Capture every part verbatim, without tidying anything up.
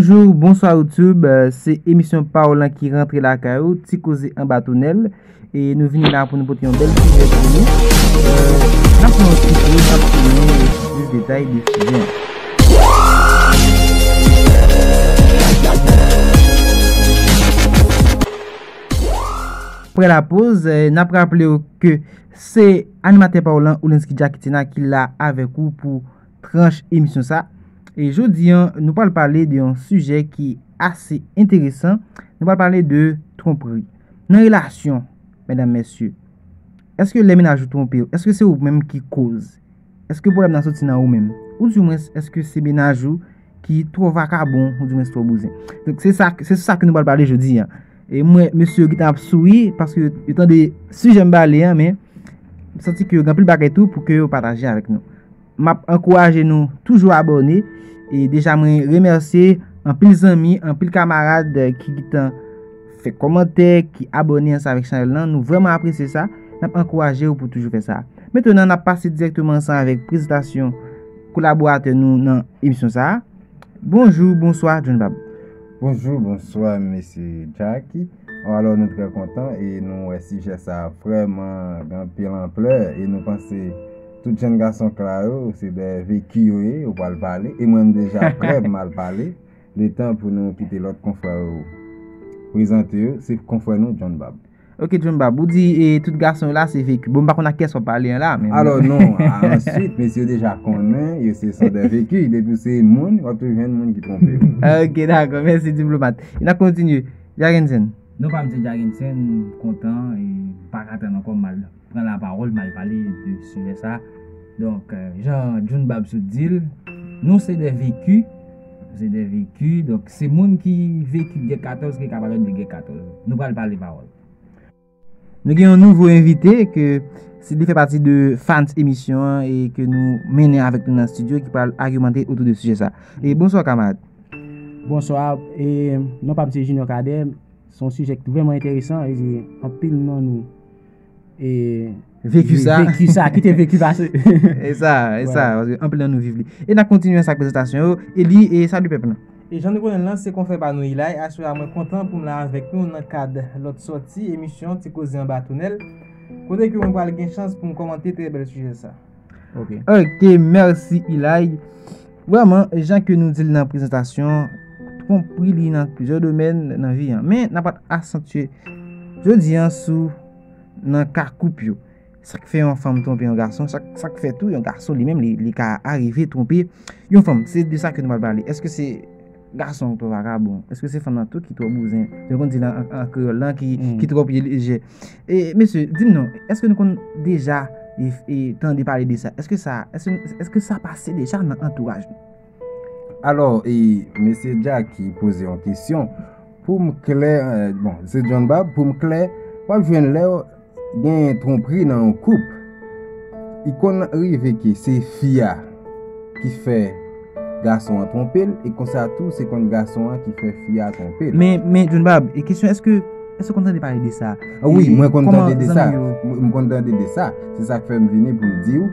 Bonjou, bonswa YouTube. Euh, se emisyon Pawòl lan ki rantre lakay ou, Ti Koze Anba Tonèl. E nou vini la pou nou pote yon bèl sijè pou nou. Euh, n ap pran yon ti poz, n ap tounen pou plis detay de sijè an. Apre la poz, euh, n ap raple w ke se animatè Pawòl lan, Oulinsky Jacky Tina, ki la avèk ou pou tranch emisyon sa. E jodi an, nou pral pale de yon sijè ki ase enteresan. Nou pral pale de twonpri. Nan relasyon, medam, mesye, èske lè mennaj ou twonpe w, èske se ou menm ki koz? Èske pwoblèm nan soti nan ou menm? Oudimwens, èske se mennaj ou ki twò vakabon, oudimwens twò bouzen? Donk, se sa, se sou sa ke nou pral pale jodi an. E mwen, mesye yo gentan ap souri, paske yo tande sijè m pale an, men m santi ke yo gen anpil bagay tou pou ke yo pataje avèk nou. M ap ankouraje nou toujou abòne. E deja, mwen remèsye anpil zanmi, anpil kamarad, eh, ki gentan fè kòmantè, ki abòne ansanm avèk chanèl lan. Nou vrèman apresye sa. N ap ankouraje w pou toujou fè sa. Mentnan, n ap pase dirèkteman ansanm avèk prezantasyon kolaboratè nou nan emisyon sa a. Bonjou, bonswa, John Bab. Bonjou, bonswa, mesye Jacky. Alò, nou trè kontan e nou wè sijè sa a vrèman gen anpil anplè e nou panse tout jèn gason k la yo, se de veki yo ye, yo pral pale. E mwen, m deja prè pou m al pale. Letan pou nou kite lòt konfrè yo prezante yo, se konfrè nou, John Bab. Ok, John Bab, ou di, e, tout gason yo la se veki. Bon, m pa konn ak kiyès w ap pale an la, men alò, non, a, answit, mesye yo deja konnen, yo se, se de veki. Depi w se moun, w ap toujou jwenn moun ki twonpe w. Ok, dakò, mèsi, diplomat. E n ap kontinye. Jagensen. Non pa m se Jagensen, m kontan, e m pa ka tann ankò, m al pran lapawòl, m al pale de sijè sa. Donk, euh, jan John Bab sot di l, nou se de veki, nou se de veki, donk se moun ki veki gè katòz ki ka pale de gè katòz. Nou pral pale pawòl. Nou gen yon nouvo envite ke se, li fè pati de fans emisyon an e ke nou mennen avèk nou nan estidyo ki pral agimante otou de sijè sa. E bonswa, kamarad. Bonswa, e non pa m se Junior Cadet, se yon sijè ki vrèman enteresan e anpil nan nou e veki sa. Veki sa, ki te veki pase. E sa, e sa, paske anpil nan nou viv li. E n ap kontinye sa ak prezantasyon yo, e li, e salu pèp lan. E jan nou konnen l lan, se konfè pa nou Ilay. Aswè a, mwen kontan pou m la avèk nou nan kad lòt sòti emisyon Ti Koze Anba Tonèl, kote ke mwen pral gen chans pou m kòmante trè bèl sijè sa. Ok. Ok, mèsi Ilay. Vrèman, jan ke nou di l nan prezantasyon, twonpri li nan plizyè domèn nan vi an. Men, n ap asantye jodi an sou nan ka koup yo. Sa k fè yon fanm twonpe yon gason, sa, sa k fè tou yon gason li menm, li, li ka arive twonpe yon fanm. Se de sa ke nou pral pale. Èske se gason k twò vakabon? Èske se fanm nan tou ki twò bouzen? Jan konn di l an, an, an kreyòl lan, ki, ki twò pye lejè. E, mesye, di m non, èske nou konn deja, e, e, tande pale de sa? Èske sa, èske, èske sa pase deja nan antouraj nou? Alò, e, mesye Jacky poze yon kesyon. Pou m klè, e, bon, se John Bab, pou m klè, w ap jwenn lè gen twonpri nan yon koup. Li konn rive ke se fi a ki fè gason an twonpe l, e konsa tou, se konn gason an ki fè fi a twonpe l. Men, men, John Bab, e kesyon, èske, èske w konn tande pale de sa? A wi, e mwen konn tande de sa. Mwen, mwen konn tande de sa. Se sa k fè m vini pou m di w,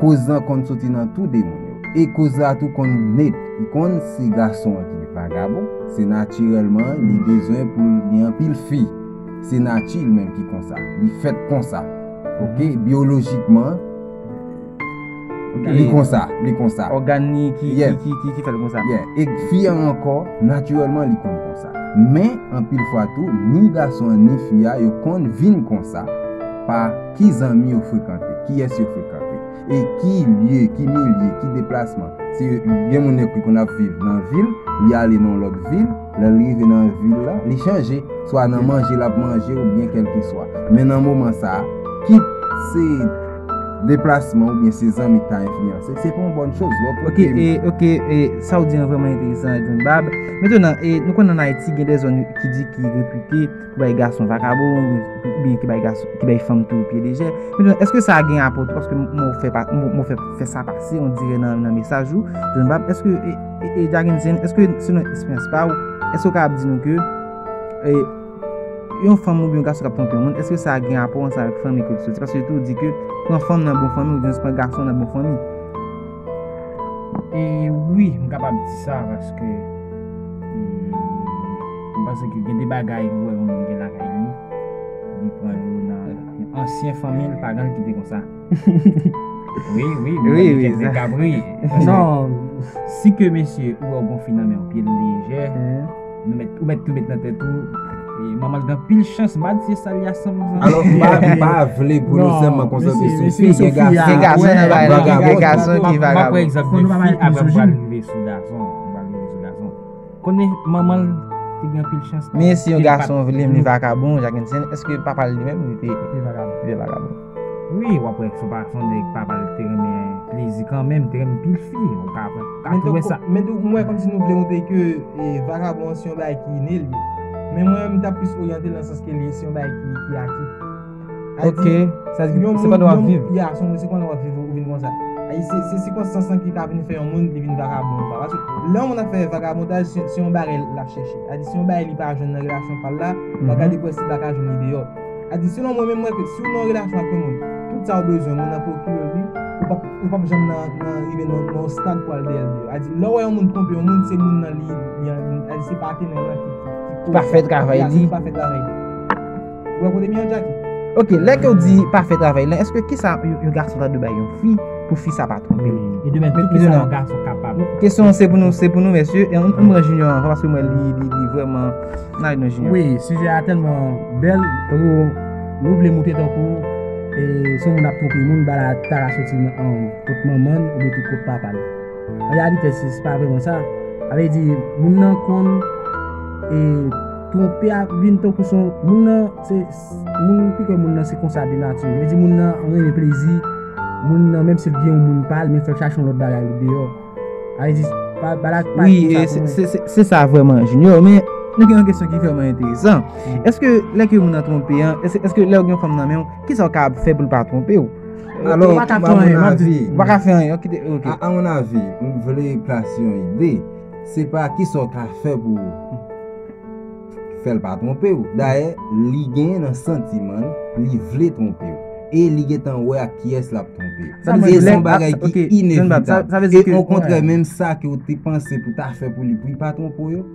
koz lan konn soti nan tou de moun yo. E koz la tou konn nèt. Li konn se gason an ki vagabon, se natirèlman li bezwen pou l gen anpil fi. Se nati l menm ki konsa. Li fèt konsa. Ok? Byolojikman, li konsa, li konsa. Ògàn li ki, ki, ki, ki, ki fè l konsa. Yeah. E fi an ankò, natirèlman, li konn konsa. Men, anpil fwa tou, ni gason an, ni fi a, yo konn vin konsa pa ki zanmi yo frekante, kiyès yo frekante. E ki lye, ki milye, ki deplasman. Si gen moun ki konn ap viv nan vil, li ale nan lòt vil, lè l rive nan vil la, li chanje. Swa nan manje l ap manje oubyen kèlkeswa. Men nan moman sa a, kit se deplasman oubyen se zanmi k ta enfliyanse, se pa yon bòn choz. Ok, e, ok, e, sa w di an vrèman enteresan, John Bab. Mentnan, e, nou konnen ann Ayiti, gen de zòn ki di ki repite pou bay gason vakabon, oubyen ki bay gason, ki bay fanm tou pye lejè. Mentnan, èske sa gen rapò tou? Paske m, m fè pa, m, m fè, fè sa pase, on dirè nan, nan mesaj ou, John Bab, èske, e, e, e, Jagensen, èske selon eksperyans pa w, èske w kapab di nou ke, e, yon fanm oubyen yon gason k ap twonpe yon moun, èske sa gen rapò ansanm avèk fanmi ke l soti? Paske yo toujou di ke pran fanm nan bon fanmi, oubyen pran gason nan bon fanmi. E wi, m kapab di sa, paske Paske gen de bagay ou wè yon moun gen lakay li, li pran yo nan ansyen fanmi l, pa gen l kite konsa. Wi, wi, wi, wi, sa. Nèg ap ri. Non. Si ke mesye ou wè yon fi nan men w, pye l lejè, nou mèt, ou mèt tou met nan tèt ou, e manman l gen pil chans, m pa di se sa li a san pou san. Alò, m pa, m pa vle pou nou sèlman konsantre sou fi, gen gason, gen gason nan bagay la, gen gason ki vagabon. M ap pran egzanp de fi, apre m pral rive sou gason, m pral rive sou gason. Konnen manman l te gen anpil chans. Men si yon gason vle vin vakabon, Jacques Hensen, èske papa l li menm li te, li te vakabon? Li te vakabon. Wi, w ap wè se pa, se yon nèg papa l te renmen plezi kanmenm, te renmen pil fi. Ou ka, ou ka tou wè sa. Men tou, m wè kòmsi nou vle montre ke, e, vakabon an se yon bagay ki ine l ye. Men mwen, m t ap plis oryante l nan sans ke li se yon bagay ki, ki aki. Ok, sa di se pandan w ap viv. Ya, se, se pandan w ap viv ou vin konsa. Ay, se, se sikonstans lan ki ka vin fè yon moun li vin vakabon ou pa. Paske lè yon moun ap fè vakabondaj, se, se yon bagay l ap chèche. Sa di se yon bagay li pa jwenn nan relasyon pa l la, w ap gade pou wè si l pa ka jwenn li deyò. Sa di selon mwen menm, mwen ke si w nan yon relasyon ak yon moun, tout sa w bezwen, moun nan pwokire w li, ou p ap, ou p ap janm nan, nan rive nan, nan yon stad pou al dèyè l deyò. Sa di lè w wè yon moun twonpe yon moun, se moun nan li, li, li, sa di se patnè l lan ki, ki, ki pa fè travay li. Ya, se li pa fè travay li. Ou wè kote m ye an, Jacky? Ok, lè ke w di pa fè travay lan, èske kisa yon, yon gason ta dwe bay yon fi pou fi sa pa twonpe l? E demen, tout kisa yon gason kapab? Kesyon an se pou nou, se pou nou, mesye. E ann, ann pran Junior anvan, paske mwen li, li, li vrèman, n ale nan Junior. Wi, sijè a tèlman bèl, tankou nou vle montre tankou, e, si yon moun ap twonpe moun, bagay la ta ka soti nan, an, kot manman l oubyen tou kot papa l. An reyalite, se, se pa vrèman sa. Sa vle di, moun nan konn, e, twonpe a vin tankou se yon, moun nan, se, moun pi kwè moun nan se konsa de nati. Vle di, moun nan renmen plezi, moun nan, menm si l gen yon moun pa l, men fè l chache yon lòt bagay deyò. Sa vle di, pa, pa la, pa wi, konsa e, pou se, mwen. Se, se, se sa vrèman, Junior, men nou gen yon kesyon ki vrèman enteresan. Èske lè ke moun nan twonpe an, èske, èske lè w gen yon fanm nan men w, kisa w kapab fè pou l pa twonpe w? Alò, a mon avi, ou pa ka fè anyen, ok, ok. A, a mon avi, m vle plase yon ide. Se pa kisa w ka fè pou fè l pa twonpe w. Dayè, li genyen nan santiman l, li vle twonpe w. E li gentan wè ak kiyès l ap twonpe w. Sa vle di se yon bagay ki inevitab. E okontrè, menm sa ke w te panse pou ta fè pou li, pou li pa twonpe w yo,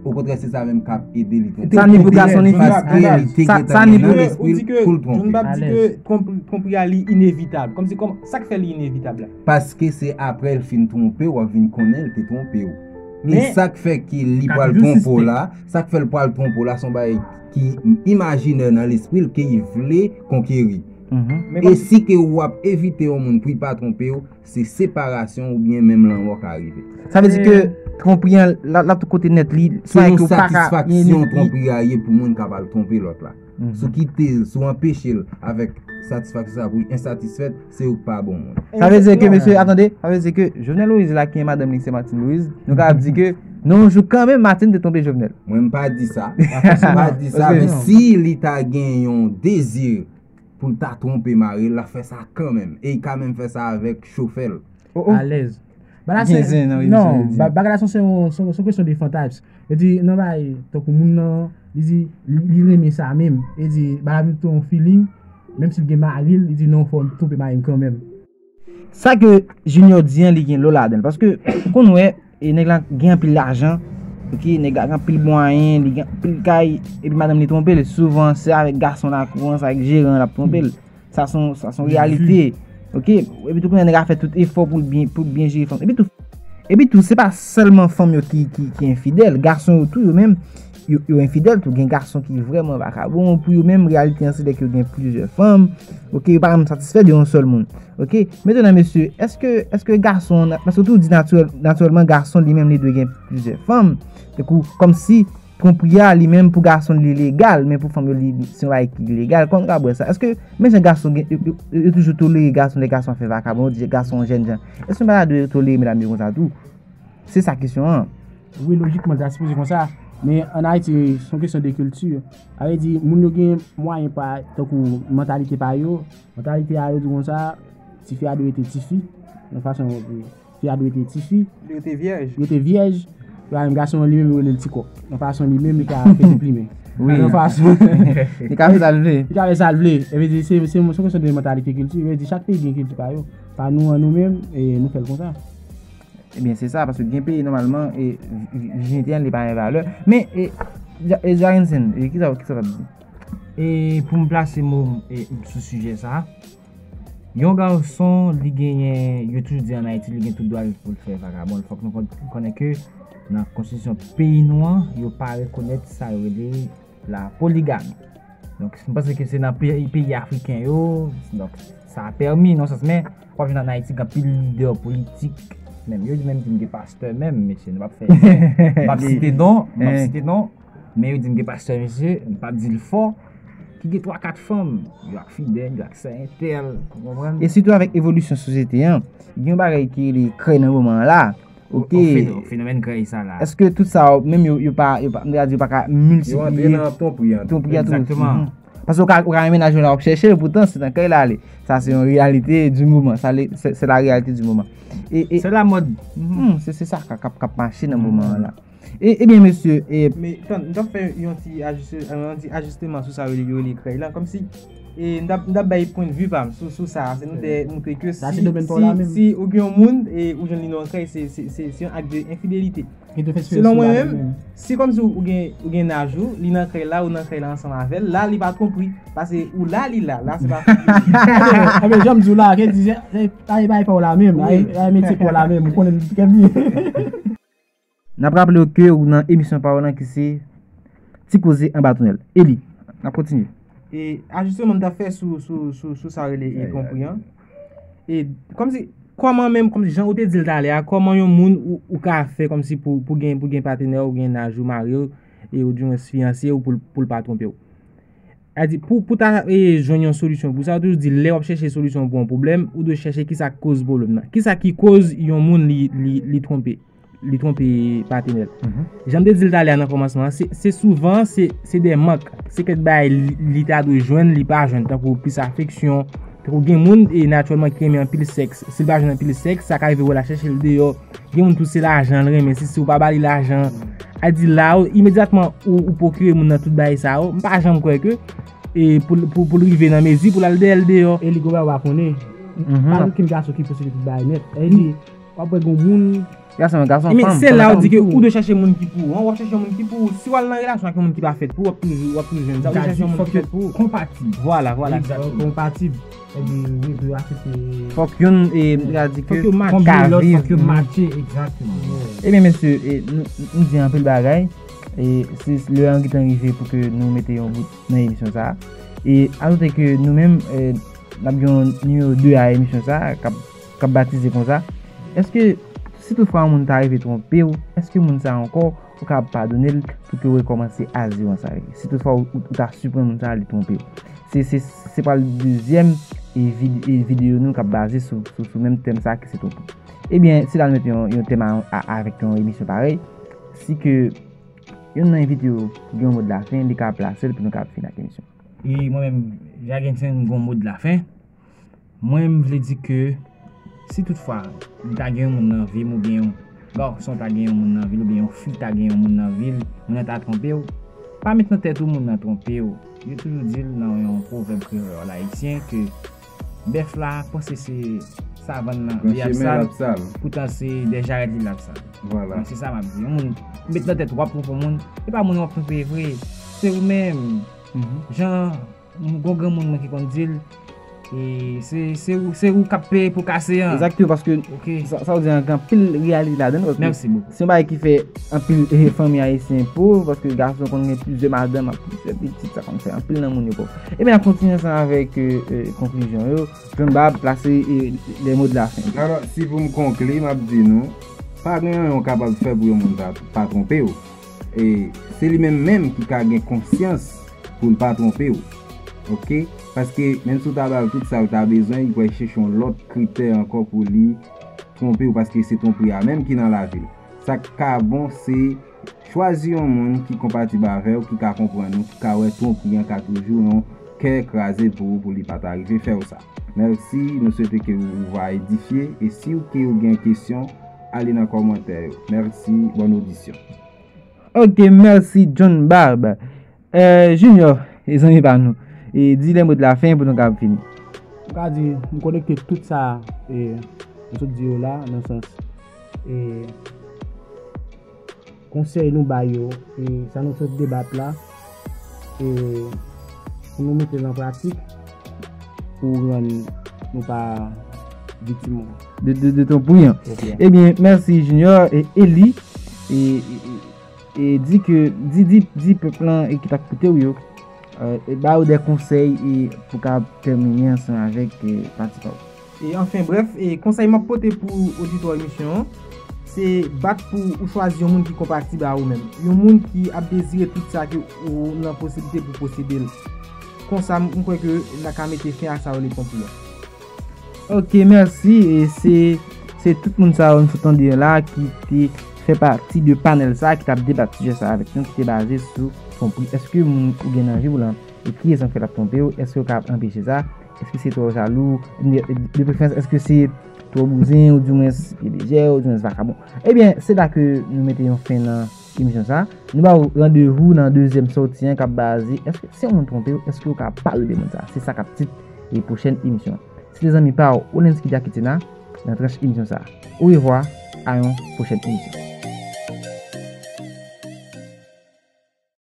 okontrè, se sa menm k ap ede li twonpe. Sa ni pou gason ni fi. Paske li te gentan gen nan lespri l pou l twonpe. Twonpe a li inevitab. Kòmsi, kòm, sa k fè li inevitab la? Paske se apre l fin twonpe w, w ap vin konnen l te twonpe w. E sa k fè ke li pral twonpe w la, sa k fè l pral twonpe w la, se yon bagay ki imajinè nan lespri l, ke li vle konkeri. E si ke w ap evite yon moun pou li pa twonpe w, se separasyon oubyen menm lanmò ka rive. Sa vle di ke twonpri an, l ap, l ap tout kote nèt, li, se yon satisfaksyon twonpri a ye pou moun k ap al twonpe lòt la. Si w kite l, si w anpeche l avèk satisfaksyon sa pou li ensatisfèt, se ou k pa bon moun. Sa vle di ke, mesye, atande, sa vle di ke Jovenel Moïse la, ki gen madanm li, se Martine Moïse, nou kapab di ke nan yon jou kanmenm, Martine te twonpe Jovenel. Mwen, m pa di sa. M pa di sa, men si li ta gen yon dezi pou l ta twonpe mari l, l ap fè sa kanmenm. E li ka menm fè sa avèk chofè l. Alèz. Bagay la se, non, bagay la se, se yon, se yon kesyon de fantasm. Yo di, nan bagay, tankou moun nan, li di, li, li renmen sa menm. Li di, bagay la vin tou yon feeling, menm si l gen mari l, li di, non, fò m twonpe mari m kanmenm. Sa ke Junior di an, li gen lò ladan l. Paske, ou konn wè, e nèg la gen anpil lajan, ok, nèg la gen anpil mwayen, li gen anpil kay, epi madanm li twonpe l, souvan se avèk gason lakou an, se avèk jeran l ap twonpe l. Sa se yon, sa se yon reyalite. Ok? Epi tou, kounye a, nèg la fè tout efò pou l byen, pou l byen jere fanm. Epi tou, epi tou, se pa sèlman fanm yo ki, ki, ki enfidèl. Gason yo tou, yo menm, yo, yo enfidèl tou. Gen gason ki vrèman vakabon. Pou yo menm, reyalite an, se lè ke yo gen plizyè fanm. Ok? Yo pa janm satisfè de yon sèl moun. Ok? Mentnan, mesye, èske, èske gason an, paske w tou di natirèl-, natirèlman, gason li menm, li dwe gen plizyè fanm. Tankou, kòmsi, twonpri a, li menm, pou gason, li legal, men pou fanm yo, li, li, se yon bagay ki ilegal. Kòman nou ka wè sa? Èske, men jan gason gen, yo, yo, yo, yo toujou tolere gason, lè gason ap fè vakabon, yo di gason jènjan. Èske nou pa ta dwe tolere medam yo konsa tou? Se sa kesyon an. Wi, lojikman, ta sipoze konsa. Men ann Ayiti, se yon kesyon de kilti. Sa vle di, moun yo gen mwayen pa, tankou mantalite pa yo. Mantalite a, yo di konsa, tifi a dwe rete tifi. Yon fason, fi a dwe rete tifi. Li rete vyèj. Li rete vyèj. Epi menm gason an li menm, yo rele l ti kòk. Nan fason li menm, li ka fè deplimen. Wi. Nan fason li ka fè sa l vle. Li ka fè sa l vle. Epi di, se, se, se yon kesyon de mantalite, kilti. Epi di, chak peyi gen kilti pa yo. Pa nou an nou menm, e nou fè l konsa. Ebyen, se sa, paske gen peyi, nòmalman, e, vi-, vi-, vijinite an, li pa gen valè. Men, e, Ja- e, Jarensen, e, kisa, kisa w t ap di? E pou m plase mo m, e, sou sijè sa a, yon gason, li genyen, yo toujou di ann Ayiti, li gen tout dwa pou l fè vagabon. Fòk nou kon- konnen ke nan konstitisyon peyi nou an, yo pa rekonèt sa yo rele la poligami. Donk, m panse ke se nan peyi, peyi afriken yo, donk, sa pèmi nan sans, men w ap jwenn ann Ayiti gen anpil lidè politik, menm yo menm ki gen pastè menm, mesye, nou p ap fè, m p ap site non, m p ap site non, men yo di m gen pastè, mesye, m p ap di l fò, ki gen twa kat fanm, yo ak Fidèl, yo ak sè entèl, ou konprann? E sitou avèk evolisyon sosyete an, gen yon bagay ki rele krèy nan moman an la. Ok. Yon fenòmèn krèy sa la. Èske tout sa yo, menm yo, yo pa, yo pa, m ta di yo pa ka miltipliye twonpri a tou? Egzakteman. Paske ou ka, ou ka gen mennaj ou la, w ap chèche l, poutan se nan krèy la li. Sa se yon reyalite di moman. Sa, se, se la reyalite di moman. E, e, se la mòd. Se, se sa k ap, k ap mache nan moman an la. E, ebyen, mesye, e, men tann, m t ap fè yon ti ajiste, yon ti ajisteman sou sa yo rele krèy la. Kòmsi, e, m t ap, m t ap bay pwennvi pa m sou, sou sa. Se nou te montre ke si, si ou gen yon moun e ou jwenn li nan yon krèy, se, se, se, se yon ak de enfidelite. Selon mwen menm, si kòmsi ou gen, ou gen naj ou, li nan krèy la, ou nan krèy la ansanm avè l, la li pa twonpri. Paske ou la, li la, la se pa twonpri. Ebyen, jan m di w la, ke di, se, se, pa e bay pa w la menm, la e metye pa w la menm, ou konnen l trè byen. N ap raple w ke ou nan emisyon Pawòl lan ki se Ti Koze Anba Tonnèl. Eli, n ap kontinye. E ajisteman m t ap fè sou, sou, sou, sou sa rele e twonpri an. E kòmsi, kòman menm, kòmsi jan ou te di l talè a, kòman yon moun ou, ou ka fè kòmsi pou, pou gen, pou gen patnè w, gen naj ou, mari w, e ou di mwen fiyanse w pou, l- pou l pa twonpe w? Sa di, pou, pou ta e, jwenn yon solisyon pou sa, yo toujou di lè w ap chèche solisyon pou yon pwoblèm, ou dwe chèche kisa k koz pwoblèm nan. Kisa ki koz yon moun li, li, li twonpe, li twonpe patnè l? Jan m te di l talè a nan kòmansman an, se, se souvan, se, se de mank. Se kèk bagay li, li ta dwe jwenn, li pa jwenn, tankou plis afeksyon, tankou gen moun, e natirèlman ki renmen anpil sèks. Si l pa jwenn anpil sèks, sa ka rive wè l ap chèche l deyò. Gen moun tou se lajan l renmen, si, si w pa ba li lajan, a di la, imedyatman ou, ou pwokire moun nan tout bagay sa yo, m pa janm kwè ke, e, pou, pou, pou l rive nan mezi pou l al dèyè l deyò. E li gon bagay ou pa konnen. Pa nenpòt ki gason ki posede tout bagay nèt. E li, w ap wè gon moun. Gason, gason, fanm, se la ou di ke ou dwe chèche moun ki pou ou, w ap chèche moun ki pou ou. Si w al nan relasyon ak yon moun ki pa fèt pou ou, w ap toujou, w ap toujou jwenn sa, ou dwe chèche yon moun ki fèt pou ou. Konpatib. Vwala, vwala. Egzakteman. Konpatib. Epi, wi, pou yo aksepte. Fòk youn, e, m ta di ke, fòk yo matche, ka viv. Fòk yo matche, egzakteman. Ebyen, mesye, e, nou, nou di anpil bagay. E, se lè an gentan rive pou ke nou mete yon bout nan emisyon sa a. E, ajoute ke nou menm, e, n ap gen yon nimewo de a emisyon sa a, k ap, k ap batize konsa. Èske, si toutfwa yon moun ta rive twonpe w, èske moun sa a ankò ou kapab padone l pou ke w rekòmanse a zewo ansanm avè l. Si toutfwa ou, ou, ou ta siprann moun sa a, li twonpe w. Se, se, se pral dezyèm e vid- e videyo nou k ap baze sou, sou, sou menm tèm sa a ki se twonpe. Ebyen, si l al met yon, yon tèm a, a, avèk yon emisyon parèy, si ke youn nan envite yo gen yon mo de la fen, li ka plase l pou nou ka fini ak emisyon. E mwen menm, Jagensen, m gen yon mo de la fen. Mwen, m vle di ke si toutfwa m ta gen yon moun nan vi m, oubyen yon gason ta gen yon moun nan vi l, oubyen yon fi ta gen yon moun nan vi l, moun nan ta twonpe w, pa met nan tèt ou moun nan twonpe w. Yo toujou di l nan yon pwovèb kreyòl ayisyen ke bèf la panse se savann nan li ap sal, poutan se dèjarèt li l ap sal. Vwala. Donk, se sa m ap di. Yon moun met nan tèt ou w ap twonpe yon moun, e pa moun w ap twonpe vre. Se ou menm. Jan M gon granmoun mwen ki konn di l, e se, se ou, se ou k ap peye pou kase an. Egzakteman, paske sa, sa w di an gen anpil reyalite ladan l, paske se yon bagay ki fè anpil, e, fanmi ayisyen pòv, paske gason konn gen plizyè madanm ak plizyè pitit, sa konn fè anpil nan moun yo pòv. Ebyen, n ap kontinye ansanm avèk, e, e, konklizyon yo. John Bab, plase, e, les mots de la fin. Alò, si pou m konkli, m ap di nou, pa gen anyen w kapab fè pou yon moun pa, pa twonpe w. E se li menm menm ki ka gen konsyans pou l pa twonpe w. Oke? Paske menm si w ta ba l tout sa l ta bezwen, li pral chèche yon lòt kritè ankò pou li twonpe w, paske se twonpri a menm ki nan lavi l. Sa k ka bon, se chwazi yon moun ki konpatib avè w, ki ka konprann ou, ki ka wè twonpri an ka toujou yon kè kraze pou ou, pou li pa ta rive fè w sa. Mèsi, nou swete ke ou va edifye, e si w ke ou gen kesyon, ale nan kòmantè yo. Mèsi, bòn odisyon. Ok, mèsi John Bab. Eh, Junior, e zanmi pa nou, e di les mots de la fin pou nou kab fini. M ka di, m konekte tout sa, e, nou sot di yo la, nan sans, e, konsèy nou ba yo, e sa nou sot debat la, e pou nou mete l an pratik, pou rann nou pa viktim de, de, de twonpri an. Ebyen, mèsi Junior e Eli. E, e, e, e di ke, di, di, di pèp lan e ki t ap koute w yo, e, e ba yo de konsèy e pou ka tèmine ansanm avèk, e, pati pa w. E anfen, brèf, e konsèy m ap pote pou oditè emisyon an, se bat pou ou chwazi yon moun ki konpatib a ou menm. Yon moun ki ap dezire tout sa ke ou nan posiblite pou posede l. Konsa, m kwè ke n a ka mete fen a sa yo le twonpri an. Ok, mèsi. E se, se tout moun sa yo nou sot tande la ki te fè pati de panèl sa ki t ap debat sijè sa avèk nou, ki te baze sou twonpri. Èske moun ou gen nan vi w lan, e kiyès an fèt ap twonpe w? Èske w ka anpeche sa? Èske se twò jalou? De, de preferans, èske se twò bouzen, ou dimwens pye lejè, ou dimwens vakabon? Ebyen, se la ke nou mete yon fen nan emisyon sa. Nou ba w randevou nan dezyèm sòti an k ap baze, èske si yon moun twonpe w, èske w ka padone moun sa? Se sa k ap tit e pwochèn emisyon. Se te zanmi pa w, Olenski Diakitina, nan tranch emisyon sa. Orevwa, a yon pwochèn emisyon.